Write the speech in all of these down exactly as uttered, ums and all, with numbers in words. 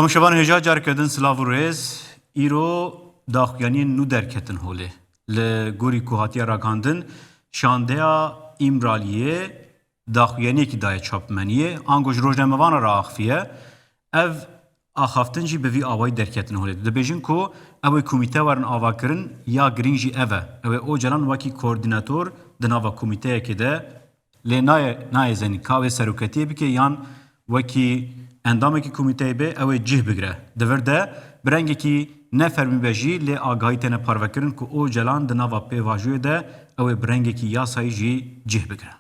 Komşevan hêja careke din silav û rêz. Îro daxuyaniyên nû derketin holê. Li gorî ku hatiye ragihandin, şandeya Îmraliyê daxuyaniyekî daye çapmeniyê, ango ji rojnamevana re axifiye. Ev axaftin jî bi vî awayî derketin holê. Dibêjin ku ew ê komîte werin avakirin, ya girîng jî ev e. Ew ê Ocalan wekî koordînator di nava komîteyekê de lê nayê, nayê zenî ka wê seroketiyê bike yan wekî endamekî komîteyê bê, ew ê cih bigire. Di vir de bi rengekî ne fermî be jî lê agahî têne parvekirin ku Ocalan di nava pêvajoyê de ew ê bi rengekî yasayî jî cih bigire.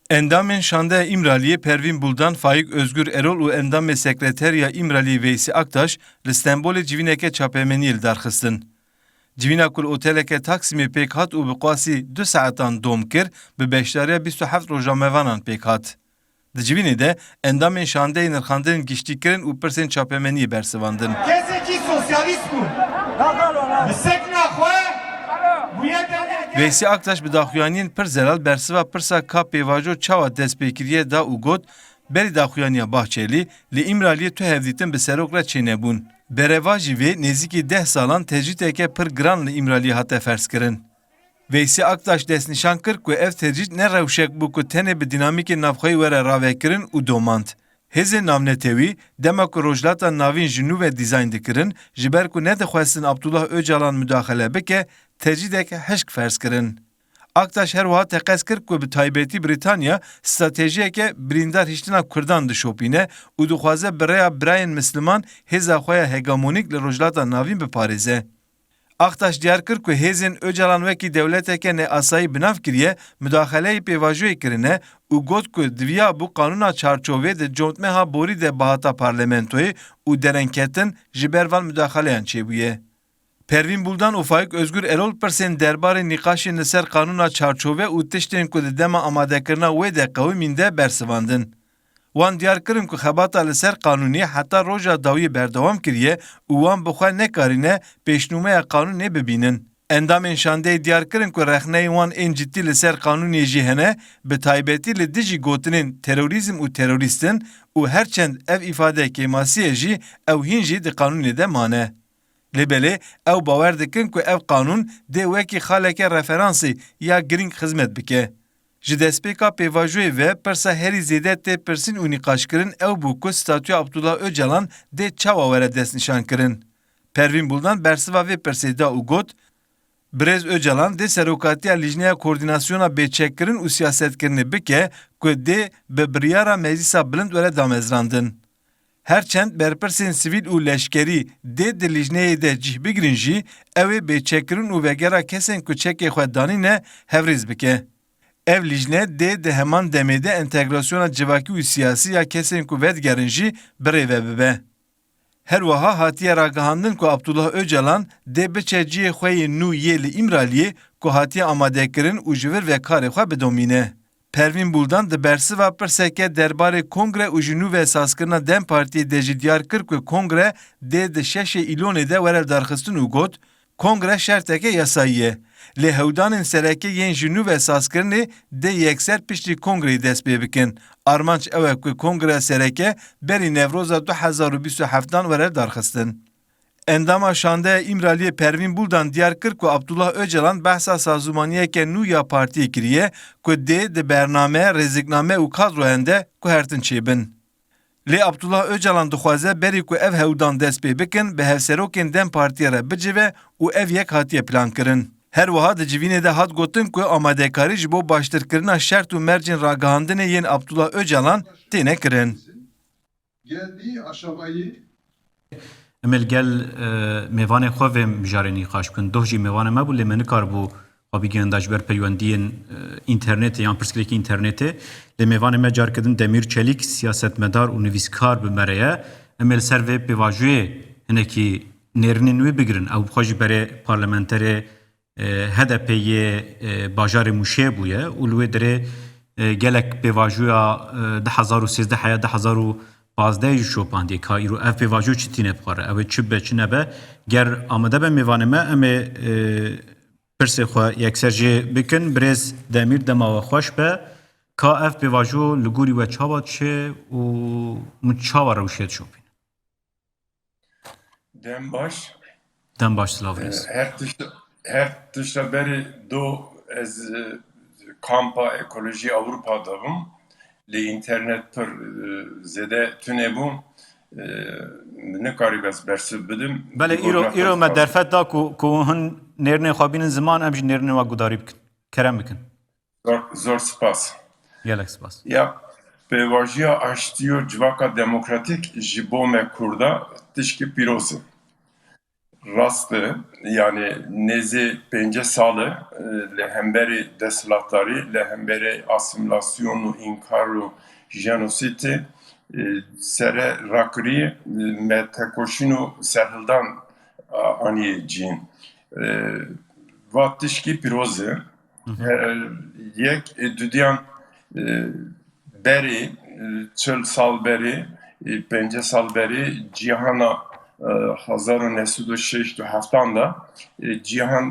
Endamên Şandeya Îmraliyê Pervîn Buldan, Faîk Özgür Erol û endamê sekreteriya Îmraliyê Veysî Aktaş li Stenbolê civîneke çapemeniyê li dar xistin. Civîna ku li oteleke Taksimê pêk hat û bi qasî du saetan dom kir, bi beşdariya bîst û heft rojnamevanan pêk hat. Di civînê de endamên şandeyê nirxandinên giştîkirin û pirsên çapemeniyê bersivandin. Kesekî sosyalîst bû. Bi sekna xwe bûye dernek. Veysî Aktaş bi daxuyaniyên pir zelal bersiva pirsa ka pêvajo çawa dest pê kiriye da û got, berî daxuyaniya Bahçelî, li Îmraliyê tu hevdîtin bi serok re çênebûn. Berevajî vê nêzîkî deh salan tecrîdeke pir giran li Îmraliyê hate ferzkirin. Veysî Aktaş destnîşan kir ku ev tecrîd ne rewşek bû ku tenê bi dînamîkên navxweyî were ravekirin û domand. Hêzên navnetewî, dema ku Rojhilata Navîn ji nû ve dîzayn dikirin, ji ber ku nedixwestin Abdullah Ocalan mudaxele bike, tecrîdek hişk ferz kirin. Aktaş her wiha teqez kir ku bi taybetî Brîtanya stratejiyeke birîndar hiştina Kurdan dişopîne û dixwaze bi rêya birayên Misliman hêza xwe ya hegemonîk li Rojhilata Navîn biparêze. Aktaş diyar kir ku hêzên Ocalan wekî dewleteke neasayî bi nav kiriye, mudaxeleyê pêvajoyê kirine û got ku diviyabû qanûna çarçovê di contmeha borî de bihata parlamentoyê û derengketin ji ber van mudaxeleyan çêbûye. Pervîn Buldan û Faîk Özgür Erol pirsên derbarê nîqaşên li ser qanûna çarçove û tiştên ku di dema amadekirina wê de qewimîn de bersivandin. Wan diyar kirin ku xebata li ser qanûnê heta roja dawiyê berdewam kiriye û wan bi xwe nekarîne pêşnûmeya qanûnê bibînin. Endamên şandeyê diyar kirin ku rexneyên wan ên cidî li ser qanûnê jî hene, bi taybetî li dijî gotinên terorîzm û terorîst in û her çend ev îfade kêmasî ye jî ew hîn jî di qanûnê de mane. Lê belê ew bawer dikin ku ev qanûn dê wekî xaleke referansê ya girîng xizmet bike. Ji destpêka pêvajoyê ve pirsa herî zêde tê pirsîn û nîqaşkirin ew bû ku statûya Abdullah Ocalan dê çawa were destnîşankirin. Pervîn Buldan bersiva vê pirsê da û got, Birêz Ocalan dê serokatiya Lijneya Koordînasyona Bêçekkirin û Siyasetkirinê bike ku dê bi biryara Meclisa Bilind were damezrandin. Her çend berpirsên sivîl û leşkerî dê di lijneyê de cih bigrin jî, ew ê bêçekkirin û vegera kesên ku çekê xwe danîne hevrêz bike. Ev lijne dê di heman demê de entegrasyona civakî û siyasî ya kesên ku vedigerin jî birêve bibe. Her wiha hatiye ragihandin ku Abdullah Ocalan dê biçe cihê xwe yê nû yê li Îmraliyê ku hatiye amadekirin û ji vir ve karê xwe bidomîne. Pervîn Buldan di bersiva pirseke derbarê kongre û ji nû ve sazkirina DEM Partiyê de jî diyar kir ku kongre dê di şeşê Îlonê de were lidarxistin û got, Kongre şerteke yasayî ye. Lê hewdanên sereke yên ji nû ve sazkirinê dê yekser piştî kongreyê dest pê bikin. Armanc ew e ku kongreya sereke berî Newroza du hezar û bîst û heftan were lidarxistin. Endama Şandeya Îmraliyê Pervîn Buldan diyar kir ku Abdullah Ocalan behsa sazûmaniyeke nû ya partiyê kiriye ku dê di bername, rêzikname û kadroyan de guhertin çêbin. Lê Abdullah Ocalan dixwaze berî ku ev hewdan dest pê bikin, bi hevserokên DEM Partiyê re bicive û ev yek hatiye plankirin. Her wiha di civînê de hat gotin ku amadekarî ji bo baştirkirina şert û mercên ragihandinê yên Abdullah Ocalan têne kirin. Geldiği aşamayı Em ê li gel, e, mêvanê xwe vê mijarê nîqaş bikin. Doh jî mêvanê me bû, lê me nikaribû xwe bigihenda ji ber peywendiyên, e, înternetê yan pirsgirêkî înternetê. Lê mêvanê me careke din Demîr Çelîk, siyasetmedar û nivîskar bi me re ye. Em ê li ser vê pêvajoyê hinekî nêrînên wî bigirin. Ew bi xwe jî berê parlamenterê e, H D P yê, e, bajarê Mûşê bûye û li wê dirê, e, gelek pêvajoya, e, du hezar û sêzdeh heya du hezar û pazdeh jî şopandiye. Ka îro ev pêvajo çi tîne bi xwe re? Ew ê çi bibe, çi nebe? Ger amade be mêvanê me, em ê, e, pirsê xwe yekser jê bikin. Birêz Demîr, dema we xweş be. Ka ev pêvajo li gorî we çawa diçe û min çawa rewşê dişopîne? Dem baş. Dem baş, silav rêz. Her tişt, her tişta berê do ez e, kampa ekolojî Ewropa de bûm. Lê înternet pir e, zêde tune bû. E, Nikarî bes bersiv bidim. Belê, îro, îro me derfet da ku, ku hin nêrînê xwe bînin ziman, em jî nêrînê we gudarî bikin. Kerem bikin. Zor, zor spas. Gelek spas. Ya, pêvajiya aştî û civaka demokratîk ji bo me Kurda tişkî pîroz e. Rast e, yani nêzî pêncî sal e, e, li hemberî desthilatdarî, li hemberî asîmîlasyon û înkar û jenosîdê, e, sere rakirî, e, me tekoşîn û serhildan, a, anî cîn. E, va tişkî pîroz e. E, yek, e, dudiyan, e, berê, e, çil sal berê, e, pêncî sal berê cîhana, e, hezar û neh sed û şeşt û heftan de, e, cîhan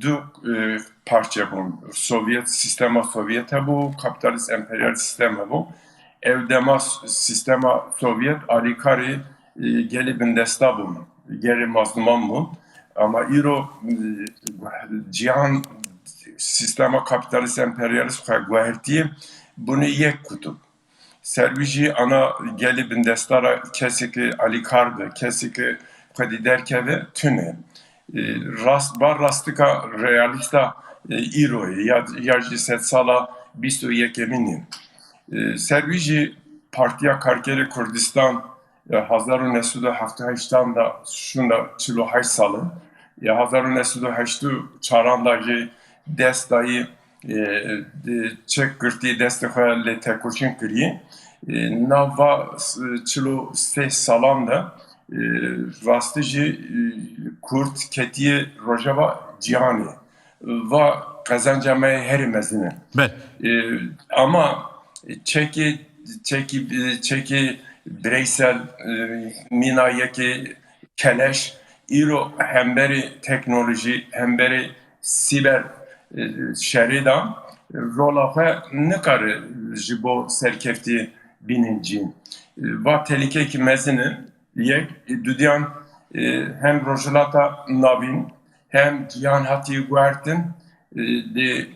du, e, parçe bûn. Sovyet, sîstema Sovyet hebû, kapitalîst emperyalîst sîstem hebû. Ew dema s-, sîstema Sovyet alîkarê, e, gelê bindesta bûn, gelê mazlûman bûn. Ama îro, e, cîhan sîstema kapitalîst emperyalîst xwe guhertiye, bûne yek kutub. Ser wî jî ana gelê bindesta ra kesê ke alîkar be, kesê ke xwedî derkeve, tune. E, rast, bar rastika realîsta, e, îro ye, ya, ya jî sedsala bîst û yekemîn e. E, ser wî jî Partiya Karkerê Kurdistan, e, hezar û neh sed û hevdeh heştan de şûnda çil û heşt sal e. Ya hezar û neh sed û heştê û çaran de jî dest dayî, e, de çek girtî, destê xwe lê tekoşîn kirî. E, nava s-, çil û sê salan de, e, rastî jî, e, Kurd ketiye rojeva cîhanê. Va qezenca me herî mezin e. Bel. E, ama çekê, çekê, çekê bireysel, e, mîna yekê keleş, îro hemberî teknolojî, hemberî sîber, e, şerê de rola xwe nikare ji bo serkeftî bînin cîn. E, va telîkekî mezin e. Yek, e, dudiyan, e, hem Rojhilata Navîn, hem cîhan hatî guhertin, e, de,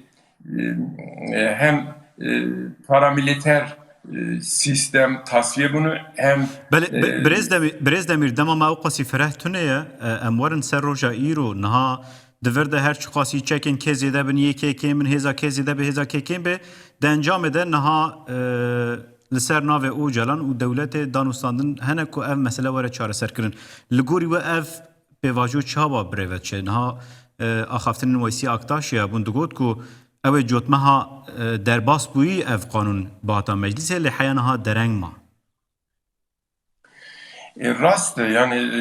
e, hem, e, paramilîter, e, sîstem tasfiye bûne, hem, Belê, bi- e, Birêz Demîr, Birêz Demîr, dema me ew qasî fireh tune ye, e, em werin ser roja îro, niha di vir de her çiqasî çekên kê zêde bin, yê kê kêm bin, hêza kê zêde be, hêza kê kêm be, di encamê de niha, e, li ser navê Ocalan û dewletê danûstandin hene ku ev mesele were çareserkirin. Li gorî we ev pêvajo çawa birêve diçe? Niha, e, axaftinên Weysî Aktaşî hebûn, digot ku ew ê cotmeha, e, derbas bûyî ev qanûn bihata meclîsê, lê heya niha dereng ma. E, rast e, yani, e,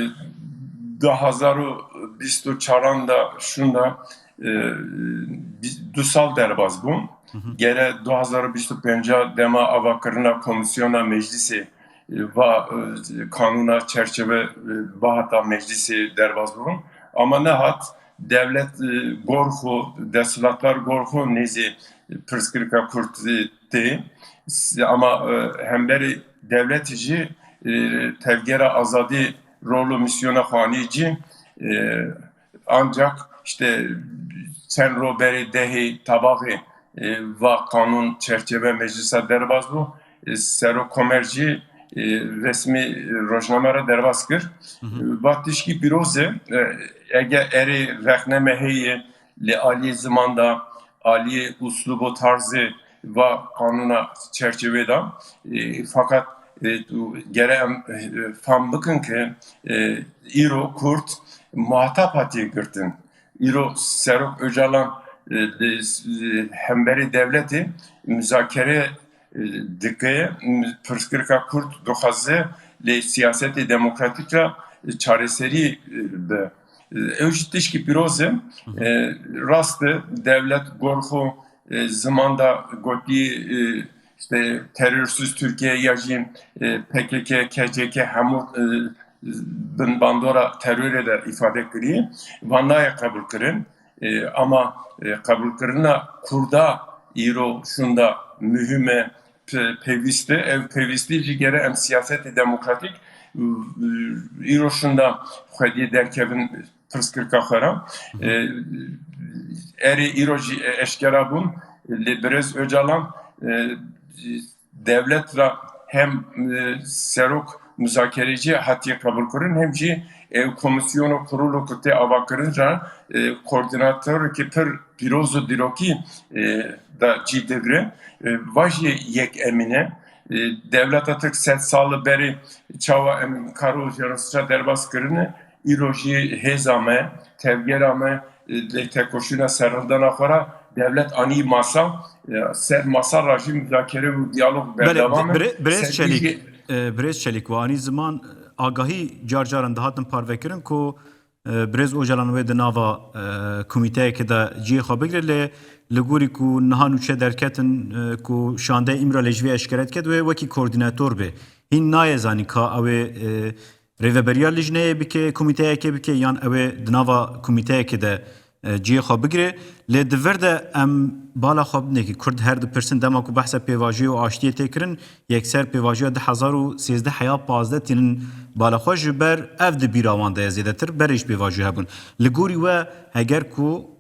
du hazar û bîst û çaran de şûnda, e, bi- du sal derbas bûn. Gere du hazar û bîst û pênca dema avakirina komîsyona meclîsê, e, va, e, kanûna çerçeve, e, bihata meclîsê derbas bûn. Ama nehat dewlet, e, gor xwe, desthilatdar gor xwe nêzî pirsgirêka Kurd, e, tê. S- Ama, e, hemberî dewletê jî, e, tevgera azadî rol û mîsyona xwe anî cî, e, ancak işte çend ro berê dehê tabaxê, e, va kanûn çerçeve meclisa derbas bû. E, Serok Komer jî, e, resmî rojname re derbas kir. E, va tişkî pîroz e, e, ege erê rexneme heye li aliyê ziman de, aliyê uslûb û tarzê va qanûna çerçevê de. E, fakat, e, tu gere em, e, fam bikin ke, e, îro Kurd muhatap hatiye girtin. Îro Serok Ocalan, e, di, e, hemberê dewletê muzakere, e, dike, pirsgirêka Kurd dixwaze lê siyasetê demokratîk re çareserî, e, be. E, ew jî tişkî pîroz e. E, rast e, dewlet gor xwe, e, ziman da gotî, e, işte terörsüz Türkiye ya jî, e, P K K, K C K hemû, e, bin bandora terorê de îfade kiriye. Van nayê qebûlkirin. E, ama, e, qebûlkirina Kurda îro şûnda muhîm e, pe-, pêwîst e. Ev pêwîstî jî gere em siyasetê demokratîk, e, îro şinda xwediyê derkevin pirsgirka xwe re. E, erê îro jî eşkera bûn, lê birêz Ocalan, e, dewlet re hem, e, serok muzakerecî hatiye qebûlkirin, hem jî, e, komisyon û kurul û ku tê avakirin re, e, koordînatorekî pir pîroz û dîrokî, e, da cî digre. E, va jî yek emîne. E, dewleta Tirk sed sal berê çawa em karo jenosîda derbas kirine, îro jî hêza me, tevgera me, e, lê tekoşîna serhildana xwe re dewlet anî masa, e, ser masa re jî muzakere û diyalog Belê, berdewam e. Bire-, Birêz Ser Çelîk, jî e, Birêz Çelîk, we anî ziman, agahî car caran dihatin parvekirin ku, e, Birêz Ocalan wê di nava, e, komîteyekê de cihê xwe bigire, lê li gorî ku niha nûçe derketin, e, ku şandeyê Îmralê ji vê eşkere diket, wê wekî koordînator bê. Hîn nayê zanîn ka ew ê, e, rêveberiya lijneyê bike, komîteyekê bike, yan ew ê di nava komîteyekê de, e, cihê xwe bigire. Lê di vir de em bala xwe bidinekî Kurd her dipirsin, dema ku behsa pêvajoyê û aştiyê tê kirin, yekser pêvajoya du hezar û sêzdeh heya pazdeh tînin bala xwe, ji ber ev di bîra wan de ye zêdetir, berê ji pêvajoyê hebûn. Li gorî we, heger ku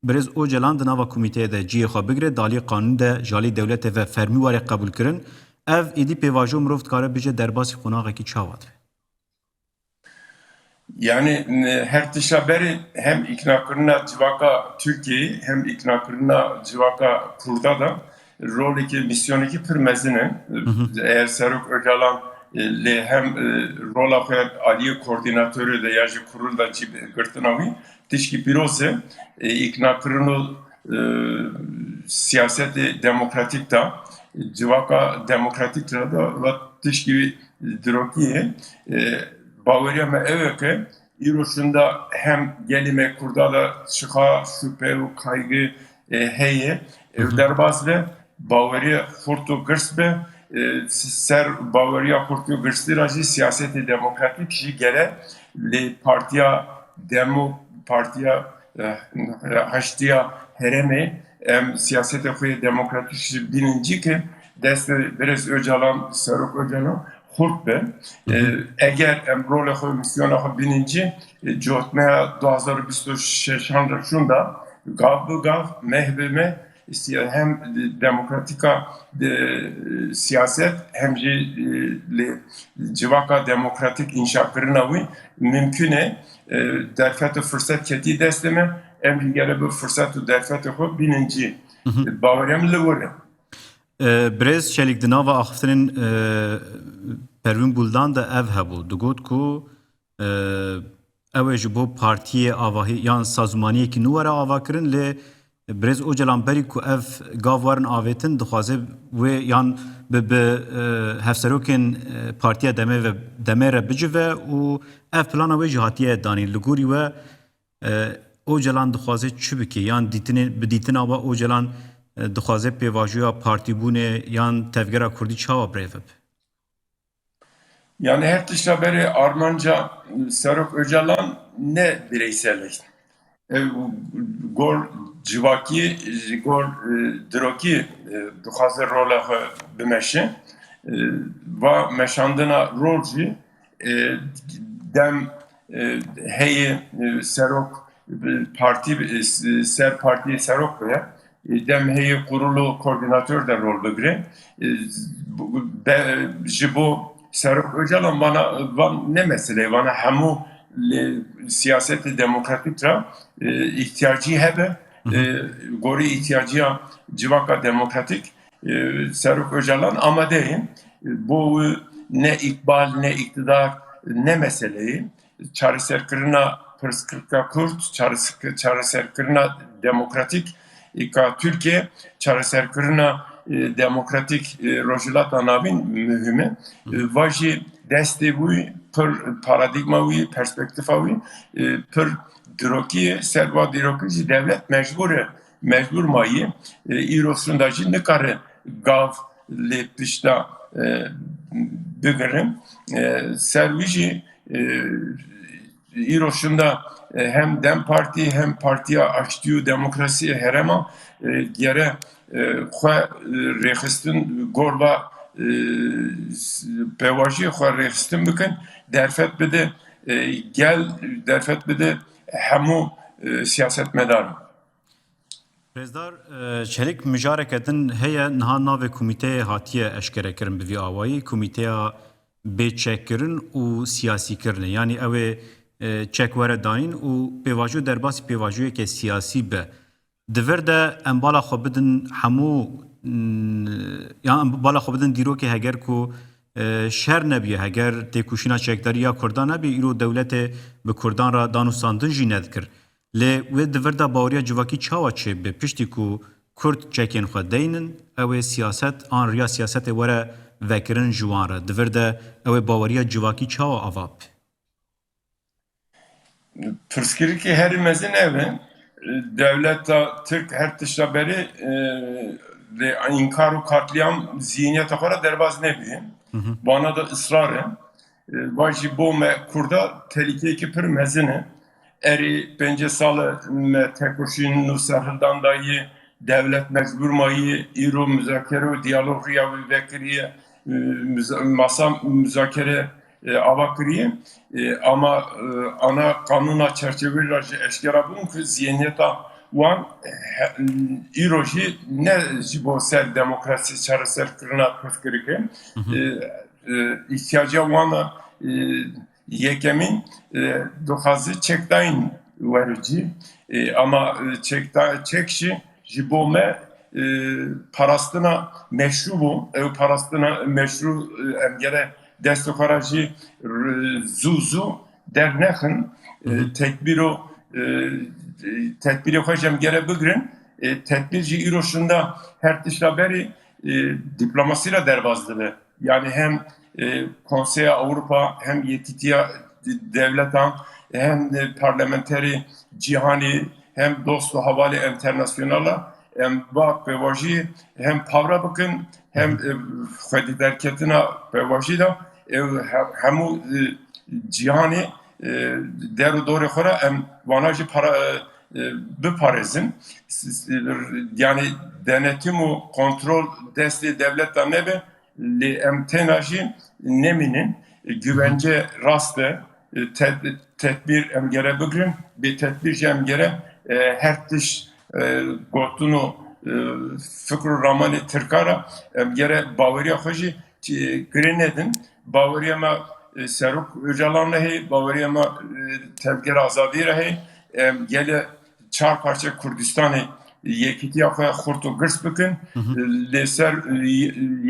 Birêz Ocalan di nava komîteyê de cihê xwe bigire, di alî qanûn de ji alî dewletê ve fermî were qebûlkirin, ev êdî pêvajo mirov dikare bêje derbasî qonaxekî çawa dibe? Yani, e, her tişta berê hem îknakirina civaka Tirkiyeyê hem îknakirina civaka Kurda da rolekî, misyonekî pir mezin e. Hı hı. Eger Serok Ocalan, e, lê hem, e, rola xwe aliyê koordînatorê de ya jî kurul de cî girtina wî, tişkî pîroz e, e, îknakirin û, e, siyasetê demokratîk de, civaka demokratîk de, de ve tişkî dirokî ye. E, baweriya me ew e ke îro şinda hem gelê me Kurda de çiqa şüphe û kaygı, e, heye. Hı hı. Ew derbas be, baweriya xurt û girs be, e, ser baweriya xurt û girsî re jî siyasetê demokratîk jî gere, lê Partiya Demo, Partiya, e, Haştiya Herêmê, em siyasetê xwe yê demokratîk jî bînin cî ke destê Birêz Ocalan, Serok Ocalan xurt be. Hı hı. E, eger em rolê xwe, misyona xwe bînin cî, e, cotmeya du hazar û bîst û şeşan re şûnda, gav bi gav, meh bi meh, siya-, hem demokratîka, e, siyaset hem jî, e, li civaka demokratîk înşakirina wî mimkun e. E, derfet û firset ketî destê me, em jî gere bi firset û derfetê xwe bînin cî. Hı hı. Bawerê min li wir e. E, Birêz Çelîk, di nava axiftinên, e, Pervîn Buldan de ev hebû. Digot ku, e, ew ê ji bo partiyê avahî yan sazûmaniyekî nû were avakirin, lê Birêz Ocalan berî ku ev gav werin avêtin, dixwaze wê yan bi, bi, e, hevserokên, e, partiya demê ve, demê re bicive û ev plana wê jî hatiye danîn. Li gorî we, e, Ocalan dixwaze çi bike? Yan dîtinê, bi dîtina we Ocalan, e, dixwaze pêvajoya partîbûnê yan tevgera kurdî çawa birêve be? Yani her tişta berê armanca Serok Ocalan ne bireysel e. Ev gor civakî, ji gor, e, dirokî, e, dixwaze rola xwe bimeşe. E, va meşandina rol jî, e, dem, e, heye, e, serok, e, partî, e, ser partiyê serok be. E, dem heye kurul û koordînator de rol bigire. E, bu, be, ji bo Serok Ocalan vana, van ne mesele, vana hemû li siyasetê demokratîk re, e, îhtiyacî hebe, Hı hı. e, gorî îhtiyaciya civaka demokratîk, e, Serok Ocalan amade ye. E, bo wî ne îkbal, ne îktidar, ne mesele ye. Çareserkirina pirsgirka Kurd, çares-, çareserkirina demokratîk, îka Tirkiye, çareserkirina, e, demokratîk, e, Rojhilata Navîn muhîm e. Hı. E, va jî destê wî pir, paradîgma wî, perspektîfa wî, e, pir dirokî ye. Ser va dîrokî jî dewlet mecbûr e, mecbûr maye. E, îro şûnda jî nikare gav lê pişta, e, bigirin. E, ser wî jî, e, Îro şinda, e, hem DEM Partî hem Partiya Aştî û Demokrasiyê Herêma, e, gere, e, xwe, e, rêxistin gor va, e, s-, pêvajoyê xwe rêxistin bikin, derfet bide, e, gel, derfet bide hemû, e, siyasetmedaran. Rêzdar, e, Çelik, mijareke din heye niha navê komîteyê hatiye eşkerekirin bi vî awayî, komîteya bêçekkirin û siyasîkirinê. Yanî ew ê, e, çek were danîn û pêvajo derbasî pêvajoyeke siyasî be. Di vir de em bala xwe bidin hemû, n-, yan em bala xwe bidin dîrokê heger ku, e, şer nebiye, heger têkoşîna çekdarî ya Kurdan nebiye, îro dewletê bi Kurdan re danûstandin jî nedikir. Lê wê di vir de baweriya civakî çawa çêbibe? Piştî ku Kurd çekên xwe deynin, ew ê siyaset an riya siyasetê were vekirin ji wan re. Di vir de ew ê baweriya civakî çawa ava bibe? Pirsgirêkê herî mezin ev e. Dewleta Tirk her tişta berê, e, lê înkar û katlîam zîhniyeta xwe re derbas nebîye. Hı hı. Bana da israr e. E, va jî bo me Kurda telîkeyekî pir mezin e. Erê pêncî sal e me tekoşîn û serhildan dayî, dewlet mecbûr mayî, îro muzakere û diyalog riya wî vekiriye, e, muza-, masa muzakere, e, ava kiriye. E, ama, e, ana qanûna çerçeveyê re jî eşkera bûn ku zîhniyeta wan, e, îro jî ne ji bo ser demokrasî çareserkirina pirsgirêkê. Hı hı. E, e, îhtiyaca wan e, yekemîn, e, dixwaze çekdayîn were cî. E, ama, e, çekda-, çek jî ji bo me, e, parastina meşrû bû. Ew parastina meşrû, e, em gere destê xwe re jî r-, zû zû dernexin. E, Hı hı. Tedbîro, e, tedbîrê xwe jî em gere bigirin. E, tedbîr jî îro şinda her tişta berî, e, dîplomasî re derbas dibe. Yani hem, e, Konseya Ewropa, hem Yekîtiya Dewletan, hem, e, parlamenterê cîhanê, hem dost û hevalê enternasyonala, em va pêvajî hem pavra bikin, hem, e, xwedî derketina pêvajî de, e, he-, hemû, e, cîhanê, e, der û dorê xwe re em vana jî para, e, e, biparêzin. S-, s-, yani denetim û kontrol destê dewleta nebe, lê em têna jî nemînin. Güvence rast e. E, ted-, tedbîr em gere bigirin. Bê tedbîr jî em gere, e, her tişt, e, gotin û, e, fikr û ramanê Tirka re em gere baweriya xwe jî, e, girê nedin. Baweriya me, e, Serok Ocalan re heye, baweriya me, e, Tevgera Azadî re heye. Em gele çar parçe Kurdistanê yekîtiya xwe xurt û girs bikin. Hı hı. Lê ser, e,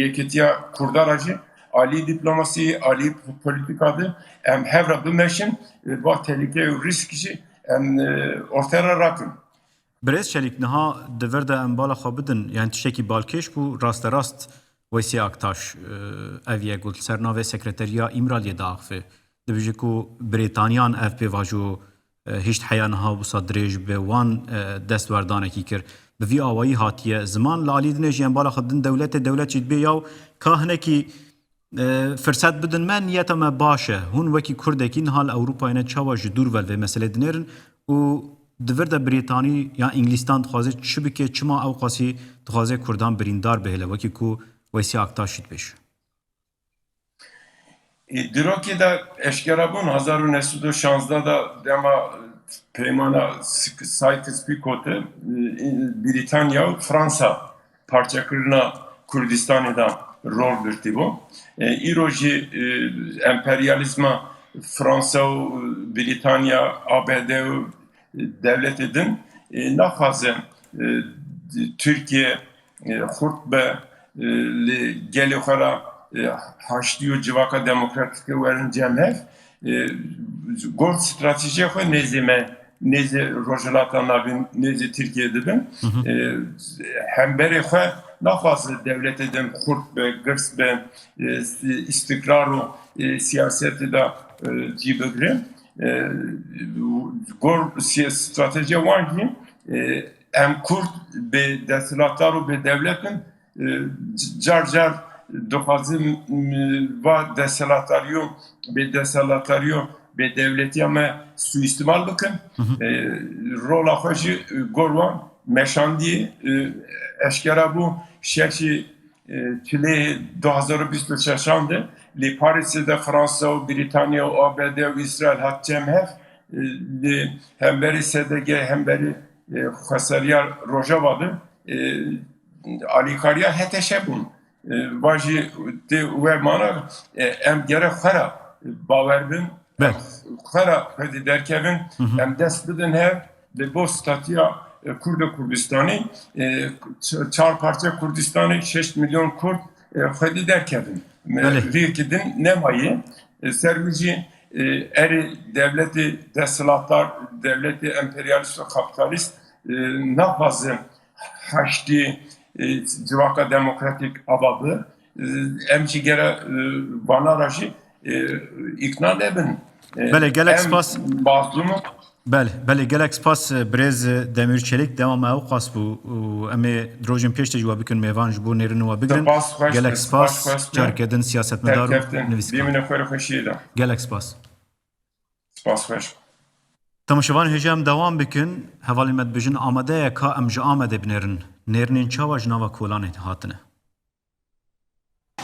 yekîtiya Kurda re jî alî dîplomasî, alî polîtîka de em hev re bimeşin, e, va tehlîke û rîsk jî em, e, orte re rakin. Birêz Çelîk, niha di vir de em bala xwe bidin, yani tiştekî balkêş bû, rasterast Weysî Aktaş, e, ev yek got, li ser navê Sekreteriya Îmraliyê diaxive. Dibêje ku Brîtaniyan ev pêvajo, e, hişt heya niha wisa dirêj bi wan, e, destwerdanekî kir. Bi vî awayî hatiye ziman. Li alî dinê jî em bala xwe din dewletê, dewlet jî dibê yaw ka hinekî, e, firset bidin me, niyeta me baş e. Hûn wekî Kurdekî niha li Ewropayê ne, çawa ji dûr ve li vê meselê dinêrin û di vir de Brîtanî ya Îngilîstan dixwaze çi bike, çima ew qasî dixwaze Kurdan birîndar bihêle, wekî ku Weysî Aktaş jî dibêje? E, dîrokê de eşkera bûn, hezar û neh sed û şanzdeh de dema peymana Sik-, Sykes-Picot, e, Brîtanya û Fransa parçekirina Kurdistanê de rol girtîbû. E, îro jî, e, emperyalîzma Fransa û Brîtanya, A B D û dewletê din, e, naxwaze, e, Tirkiye, e, xurt be, e, li gelê xwe re, e, haştî û civaka demokratîke werin cem hev. E, gor stratejiyê xwe nêzî me, nêzî Rojhilata Navîn, nêzî Tirkiye dibin. Hı hı. E, hemberê xwe naxwaze dewletê din xurt be, girs be, e, îstikrar û, e, siyasetê de, e, cî bigire. E, gor siya-, stratejiya wan jî, e, em Kurd bê desthilatdar û bê dewlet in, e, c-, car car dixwazin, m-, va desthilatdarî û bê desthilatdariya, bê dewletiya me suîstimal bikin. E, rola xwe jî, e, gor wan meşandî, e, eşkera bû. Şerşî, e, çilê du hazar û bîst û şeşan de lê Parîsê de Fransa û Brîtanya û A B D û Îsraîl hat cem hev, e, li hemberî S D G, hemberî, e, xweseriya Rojava de, e, alîkariya H T Ş bûn. E, va jî tê we mana, e, em gere xwe re bawer bin, Be. em xwe re xwedî derkevin, Hı hı. em dest bidin hev, li bo statiya, e, Kurd û Kurdistanê, e, ç-, çar parçe Kurdistanê, şeş milyon Kurd, e, xwedî derkevin. Me Belê. rêkî din nemaye. E, ser wî jî, e, erê dewletê desthilatdar, dewletê emperyalîst û kapîtalîst, e, naxwaze haştî, e, civaka demokratîk ava bi. E, em jî gere, e, vana re jî, e, îkna nebin. E, Belê, gelek em spas. Mazlûm Belê, belê, gelek spas, e, birêz, e, Demîr Çelik. Dema me ew qas bû û em ê di rojên pêş de jî we bikin mêvan ji bo nêrînê we bigirin. Spas xweş, Gelek spas spas, xweş, careke din siyasetmedar û serkeftin. nivîskar. Bimîne xwe re xweşiyê de. Gelek spas. Spas xweş. Temaşevan hêja em dewam bikin. Hevalên me dibêjin amade ye ka em ji Amedê binêrin. Nêrînên çawa ji nava kolanê hatine?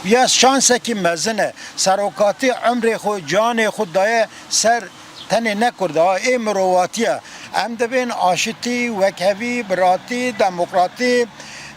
Ya şansekî mezin e. Serokatî emrê xwe, canê xwe daye ser tenê ne Kurda, ê mirovatiye. Em dibên aşitî, wekhevî, biratî, demokratî,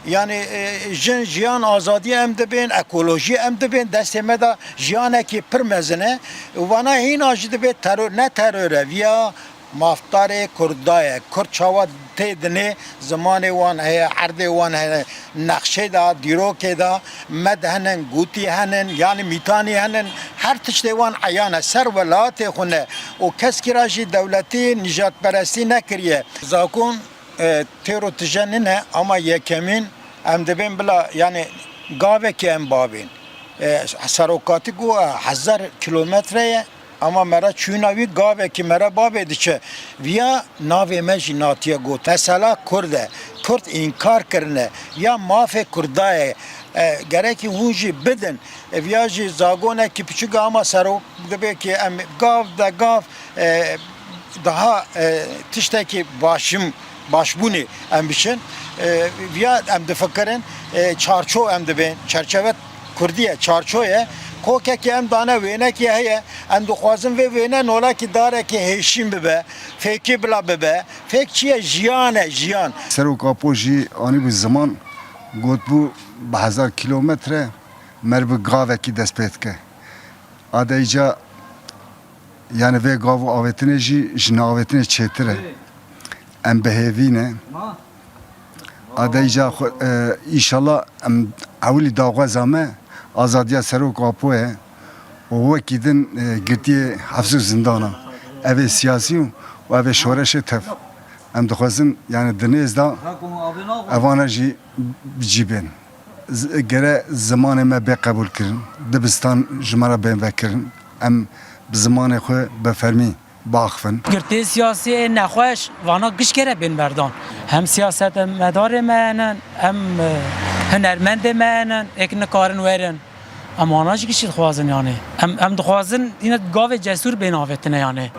yanî, e, jin, jiyan, azadî em dibên, ekolojî em dibên, destê me de jiyanekî pir mezin e. Û vana hîna jî dibê teror, ne teror e, viya mafdarê Kurda ye. Kurd çawa tê dinê, zimanê wan heye, erdê wan heye, nexşê de, dîrokê de, med henin, gûtî henin, yanî mîtanî henin, her tiştê wan eyan e. Ser welatê xwe ne. Û keskî re jî dewletî nîjadperestî nekiriye. Zakon, e, têro tije nîne, ama yekemîn em dibên bila, yanî gavekî em babên. E, serokatî got, e, hezar kilometre ye, ama me re çûna wî gavekî me re babê diçe. Viya navê me jî natiye got. Mesela Kurd e. Kurd înkar kirine. Ya mafê Kurda ye. E, gerekî hûn jî bidin. E, viya jî zagonekî piçûk e, ama serok dibê ki em gav de gav, e, daha, e, tiştekî başim, başbûnê em biçin. E, viya em difikirin, e, çarço em dibên, çerçeve Kurdî ye, çarço ye. Kokekî em dane, wênekî heye. Em dixwazin vê wêne nolekî darekî hêşîn bibe, fêkî bila bibe. Fêk çi ye? Jiyan e, jiyan. Serok Apo jî anîbû ziman, gotbû bi hezar kilometre merivî gavekî dest pê dike. A de îca, yani vê gav û avêtinê jî ji neavêtinê çêtir e. Em bi hêvî ne. A de îca xwe, e, îşallah em ewilî daxwaza me azadiya Serok Apo ye û wekî din, e, girtiyê hefs û zindana. Ev ê siyasî û, û ev ê şoreşê tev. Em dixwazin, yani di nêz de evana jî bi cî bên. Z-, gere zimanê me bê qebûl kirin, dibistan ji me re bên vekirin, em bi zimanê xwe bi fermî biaxivin. Girtiyê siyasî ê nexweş, vana giş gere bên berdan. Hem siyasetmedarê me henin, hem, e, hunermendê me henin, êk nikarin werin. Em wana jî giştî dixwazin, yani. Em, em dixwazin yine gavê cesûr bên avêtine, yani.